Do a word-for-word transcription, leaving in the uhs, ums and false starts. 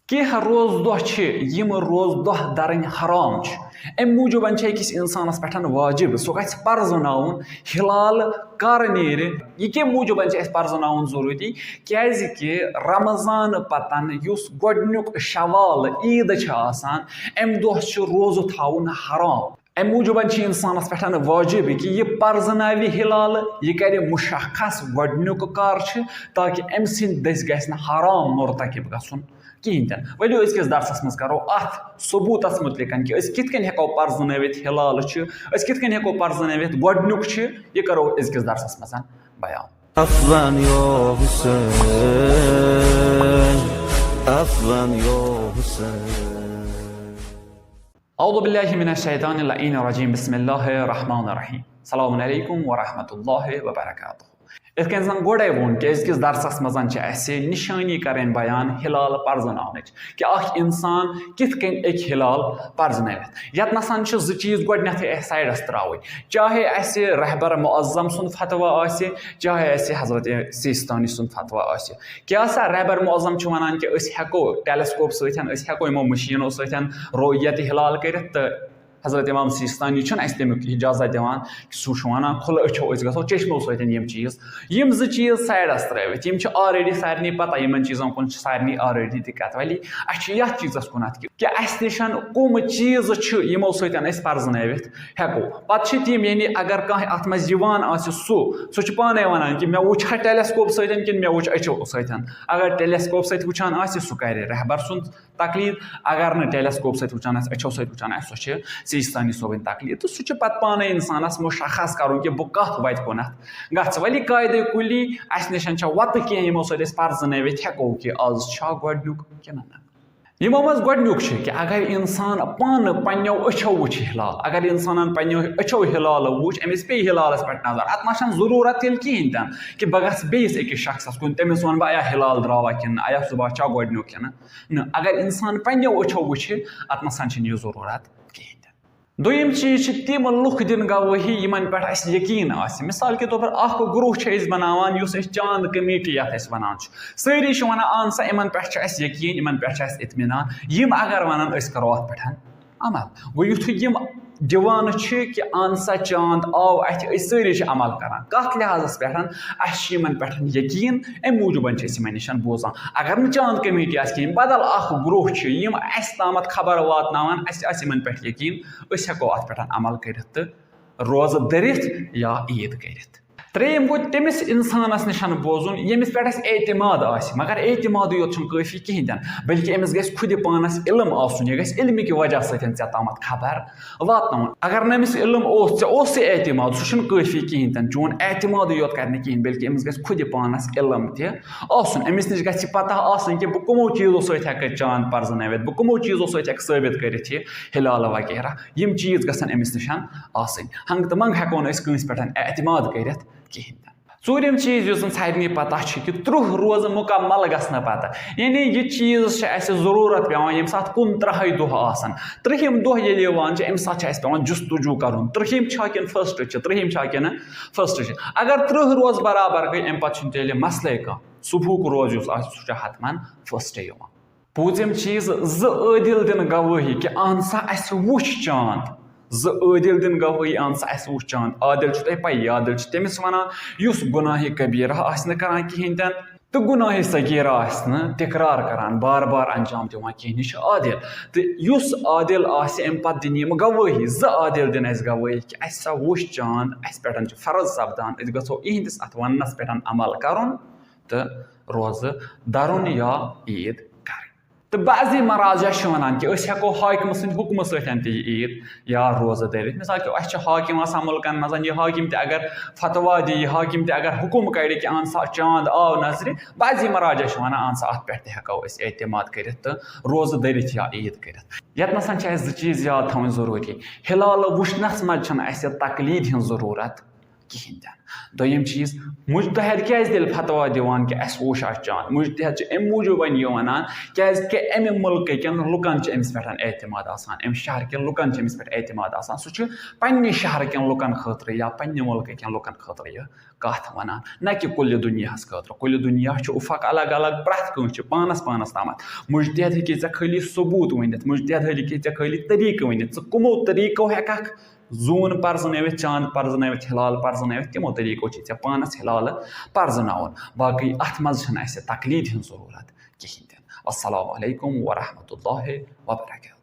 کینٛہہ روزٕ دۄہ چھِ، یِم روزٕ دۄہ دَرٕنۍ حرام چھِ۔ اَمہِ موٗجوٗبَن چھِ أکِس اِنسانَس پٮ۪ٹھ واجب، سُہ گژھِ پَرزٕناوُن ہِلال کَر نیرِ۔ یہِ کَمہِ موٗجوٗبَن چھِ اَسہِ پَرزٕناوُن ضروٗری؟ کیٛازِکہِ رمضان پَتَن یُس گۄڈٕنیُک شوال عیٖد چھِ آسان، اَمہِ دۄہ چھُ روزٕ تھاوُن حرام۔ اَمہِ موٗجوٗبَن چھِ اِنسانَس پٮ۪ٹھ واجب کہِ یہِ پَرزٕناوِ ہِلال، یہِ کَرِ مُشخص گۄڈٕنیُک کَر چھُ، تاکہِ أمۍ سٕنٛدِ دٔسۍ گژھِ نہٕ حرام مرتکب گژھُن کِہیٖنۍ تہِ نہٕ۔ ؤلِو أزکِس درسَس منٛز کَرو اَتھ ثبوٗتَس مُتعلِق کہِ أسۍ کِتھ کٔنۍ ہٮ۪کو پَرزٕنٲوِتھ ہِلال چھُ، أسۍ کِتھ کٔنۍ ہٮ۪کو پَرزٕنٲوِتھ گۄڈٕنیُک چھُ، یہِ کَرو أزکِس درسَس منٛز بیان۔ Afwan yo Hussein, afwan yo Hussein. أعوذ بالله من الشيطان اللعين الرجيم. بسم الله الرحمن الرحيم. السلام عليكم ورحمة الله وبركاته. یِتھ کٔنۍ زَن گۄڈَے ووٚن کہِ أزکِس درسَس منٛز چھِ اَسہِ نِشٲنی کَرٕنۍ بیان ہِلال پَرزٕناونٕچ، کہِ اَکھ اِنسان کِتھ کٔنۍ ہیٚکہِ ہِلال پَرزٕنٲوِتھ۔ یَتھ نَسَن چھِ زٕ چیٖز گۄڈٕنٮ۪تھٕے اَسہِ سایڈَس ترٛاوٕنۍ، چاہے اَسہِ رہبر معظم سُنٛد فتویٰ آسہِ، چاہے اَسہِ حضرت سیستانی سُنٛد فتویٰ آسہِ۔ کیٛاہ سا رہبر معظم چھُ وَنان کہِ أسۍ ہٮ۪کو ٹیلیسکوپ سۭتۍ، أسۍ ہٮ۪کو یِمو مٔشیٖنو سۭتۍ رؤیت ہِلال کٔرِتھ، تہٕ حضرت امام سیستانی چھُنہٕ اَسہِ تَمیُک اِجازت دِوان، سُہ چھُ وَنان کھُلہٕ أچھو أسۍ گژھو چشمو سۭتۍ یِم چیٖز۔ یِم زٕ چیٖز سایڈَس ترٛٲوِتھ، یِم چھِ already سارنٕے پَتہ، یِمَن چیٖزَن کُن چھِ سارنٕے already دِقت۔ ولی اَسہِ چھِ یَتھ چیٖزَس کُنَتھ کہِ کہِ اَسہِ نِش کٕم چیٖز چھِ یِمو سۭتۍ أسۍ پَرزٕنٲوِتھ ہٮ۪کو۔ پَتہٕ چھِ تِم، یعنی اگر کانٛہہ اَتھ منٛز یِوان آسہِ، سُہ سُہ چھُ پانَے وَنان کہِ مےٚ وٕچھ ہا ٹیلیسکوپ سۭتۍ کِنہٕ مےٚ وٕچھ أچھو سۭتۍ۔ اگر ٹیلیسکوپ سۭتۍ وٕچھان آسہِ، سُہ کَرِ رہبر سُنٛد تقلید۔ اگر نہٕ ٹیلیسکوپ سۭتۍ وٕچھان آسہِ، أچھو سۭتۍ وٕچھان آسہِ، سۄ چھِ سیستانی صٲبٕنۍ تقلید۔ تہٕ سُہ چھُ پَتہٕ پانَے اِنسانَس مُشخص کَرُن کہِ بہٕ کَتھ وَتہِ کُنَتھ گژھٕ۔ ولی قاعدے کُلی اَسہِ نِش چھےٚ وَتہٕ کینٛہہ یِمو سۭتۍ أسۍ پَرزٕنٲوِتھ ہٮ۪کو کہِ آز چھا گۄڈٕنیُک کِنہٕ نہ۔ یِمو منٛز گۄڈٕنیُک چھُ کہِ اگر اِنسان پانہٕ پنٛنیو أچھو وٕچھِ ہِلال، اگر اِنسانَن پنٛنیو أچھو ہِلال وٕچھ، أمِس پیٚیہِ ہِلالَس پٮ۪ٹھ نظر، اَتھ نہ چھَنہٕ ضروٗرت تیٚلہِ کِہیٖنۍ تہِ نہٕ کہِ بہٕ گژھٕ بیٚیِس أکِس شخصَس کُن، تٔمِس وَنہٕ بہٕ، اَیا ہِلال درٛاوا کِنہٕ نہ، اَیا صُبحَس چھا گۄڈٕنیُک کِنہٕ نہ۔ اگر اِنسان پنٛنیو أچھو وٕچھِ، اَتھ نہ سا چھِنہٕ یہِ ضروٗرت کِہیٖنۍ تہِ۔ دوٚیِم چیٖز چھِ تِم لُکھ دِن گوٲہی یِمَن پٮ۪ٹھ اَسہِ یقیٖن آسہِ۔ مِثال کے طور پر اَکھ گروہ چھِ أسۍ بَناوان یُس أسۍ چاند کمیٹی یَتھ أسۍ وَنان چھِ۔ سٲری چھِ وَنان، اَہَن سا، یِمَن پٮ۪ٹھ چھُ اَسہِ یقیٖن، یِمَن پٮ۪ٹھ چھُ اَسہِ اطمینان۔ یِم اگر وَنان، أسۍ کَرو اَتھ پٮ۪ٹھ عمل۔ گوٚو یُتھُے یِم دِوان چھِ کہِ اَہَن سا چاند آو اَتھِ، أسۍ سٲری چھِ عمل کَران۔ کَتھ لحاظَس پٮ۪ٹھ؟ اَسہِ چھِ یِمَن پٮ۪ٹھ یقیٖن، اَمہِ موٗجوٗبَن چھِ أسۍ یِمَن نِش بوزان۔ اگر نہٕ چاند کمیٹی آسہِ کِہیٖنۍ، بدل اَکھ گروہ چھُ، یِم اَسہِ تامَتھ خبر واتناوان، اَسہِ آسہِ یِمَن پٮ۪ٹھ یقیٖن، أسۍ ہٮ۪کو اَتھ پٮ۪ٹھ عمل کٔرِتھ تہٕ روزٕ دٔرِتھ یا عیٖد کٔرِتھ۔ ترٛیٚیِم گوٚو تٔمِس اِنسانَس نِش بوزُن، ییٚمِس پٮ۪ٹھ اَسہِ اعتماد آسہِ، مگر اعتمادٕے یوت چھُنہٕ کٲفی کِہیٖنۍ تہِ نہٕ، بلکہِ أمِس گژھِ خۄدِ پانَس علم آسُن، یہِ گژھِ علمہِ کہِ وجہ سۭتۍ ژےٚ تامَتھ خبر واتناوُن۔ اگر نہٕ أمِس علم اوس، ژےٚ اوسُے اعتماد، سُہ چھُنہٕ کٲفی کِہیٖنۍ تہِ نہٕ، چون اعتمادٕے یوت کَرِ نہٕ کِہیٖنۍ، بلکہِ أمِس گژھِ خۄدِ پانَس علم تہِ آسُن۔ أمِس نِش گژھِ یہِ پَتہ آسٕنۍ کہِ بہٕ کٕمو چیٖزو سۭتۍ ہٮ۪کہٕ چاند پَرزٕنٲوِتھ، بہٕ کٕمو چیٖزو سۭتۍ ہٮ۪کہٕ ثٲبِت کٔرِتھ یہِ ہِلال وغیرہ۔ یِم چیٖز گژھن أمِس نِش آسٕنۍ۔ ہنٛگہٕ تہٕ منٛگہٕ ہٮ۪کو نہٕ أسۍ کٲنٛسہِ پٮ۪ٹھ اعتماد کٔرِتھ کِہیٖنۍ تہِ۔ ژوٗرِم چیٖز یُس زَن سارنٕے پَتہ چھِ کہِ تٕرٛہ روزٕ مُکمل گژھنہٕ پَتہٕ، یعنی یہِ چیٖز چھِ اَسہِ ضروٗرت پٮ۪وان، ییٚمہِ ساتہٕ کُنترٛہَے دۄہ آسَن۔ تٕرٛہِم دۄہ ییٚلہِ یِوان چھِ، اَمہِ ساتہٕ چھِ اَسہِ پٮ۪وان جستجو کَرُن، تٕرٛہِم چھا کِنہٕ first چھِ، تٕرٛہِم چھا کِنہٕ first چھِ۔ اگر تٕرٛہ روزٕ برابر گٔے، اَمہِ پَتہٕ چھُنہٕ تیٚلہِ مسلے کانٛہہ۔ صُبحُک روز یُس آسہِ، سُہ چھُ حتماً first یِوان۔ پوٗژِم چیٖز، زٕ عٲدِل دِن گوٲہی کہِ اہن سا اَسہِ وُچھ چاند۔ زٕ عٲدِل دِن گوٲہی، اہن سا اَسہِ وُچھ چاند۔ عادِل چھُ تۄہہِ پَیی، عادِل چھُ تٔمِس وَنان یُس گُناہِ کبیٖرہ آسہِ نہٕ کَران کِہیٖنۍ تہِ نہٕ تہٕ گُناہِ صغیٖرہ آسہِ نہٕ تِکرار کَران، بار بار انجام دِوان کِہیٖنۍ، یہِ چھُ عادِل۔ تہٕ یُس عادِل آسہِ، اَمہِ پَتہٕ دِن یِم گوٲہی، زٕ عادِل دِن اَسہِ گوٲہی کہِ اَسہِ سا وُچھ چاند، اَسہِ پٮ۪ٹھ چھُ فرض سَپدان، أسۍ گژھو یِہِنٛدِس اَتھ وَننَس پٮ۪ٹھ عمل کَرُن تہٕ روزٕ دَرُن یا عیٖد کَرٕنۍ۔ تہٕ بعضی مراجع چھِ وَنان کہِ أسۍ ہٮ۪کو حاکمہٕ سٕنٛدِ حُکمہٕ سۭتۍ تہِ یہِ عیٖد یا روزٕ دٔرِتھ۔ مِثال کے طور، اَسہِ چھِ حاکم آسان مُلکَن منٛز، یہِ حاکم تہِ اگر فتویٰ دِیہِ، یہِ حاکم تہِ اگر حُکُم کَرِ کہِ اہن سا چاند آو نظرِ، بعضی مراجع چھِ وَنان اہن سا اَتھ پٮ۪ٹھ تہِ ہٮ۪کو أسۍ اعتماد کٔرِتھ تہٕ روزٕ دٔرِتھ یا عیٖد کٔرِتھ۔ یَتھ نَسَن چھِ اَسہِ زٕ چیٖز یاد تھاوٕنۍ ضروٗری۔ ہِلال وٕچھنَس منٛز چھَنہٕ اَسہِ تقلیٖد ہٕنٛز ضروٗرت، کِہیٖنۍ تہِ نہٕ۔ دوٚیِم چیٖز، مُجتہد کیٛازِ تیٚلہِ فتوا دِوان کہِ اَسہِ وُچھ اَتھ چاند؟ مُجتہد چھِ اَمہِ موٗجوٗب وَنہِ یہِ وَنان، کیٛازِ کہِ اَمہِ مُلکہٕ کٮ۪ن لُکَن چھِ أمِس پٮ۪ٹھ اعتماد آسان، اَمہِ شہرٕ کٮ۪ن لُکَن چھِ أمِس پٮ۪ٹھ اعتماد آسان۔ سُہ چھُ پنٛنہِ شہرٕ کٮ۪ن لُکَن خٲطرٕ یا پنٛنہِ مُلکہٕ کٮ۪ن لُکَن خٲطرٕ یہِ کَتھ وَنان، نہ کہِ کُلہِ دُنیاہَس خٲطرٕ۔ کُلہِ دُنیا چھُ اُفق الگ الگ، پرٛٮ۪تھ کٲنٛسہِ چھِ پانَس پانَس تامَتھ۔ مُجتہد ہیٚکہِ ژےٚ خٲلی ثبوٗت ؤنِتھ، مُجتہد ہیٚکہِ ژےٚ خٲلی طریٖقہٕ ؤنِتھ، ژٕ کٕمو طریٖقو ہٮ۪کَکھ زوٗن پرزنٲوِتھ، چاند پرزنٲوِتھ، ہلال پرزنٲوِتھ، تِمو طریٖقو چھِ ژےٚ پانس ہلال پرزناوُن۔ باقٕے اتھ منٛز چھنہٕ اسہِ تقلید ہٕنٛز ضروٗرت کِہینۍ تہِ نہٕ۔ السلام علیکم ورحمۃ اللہ وبرکاتہ۔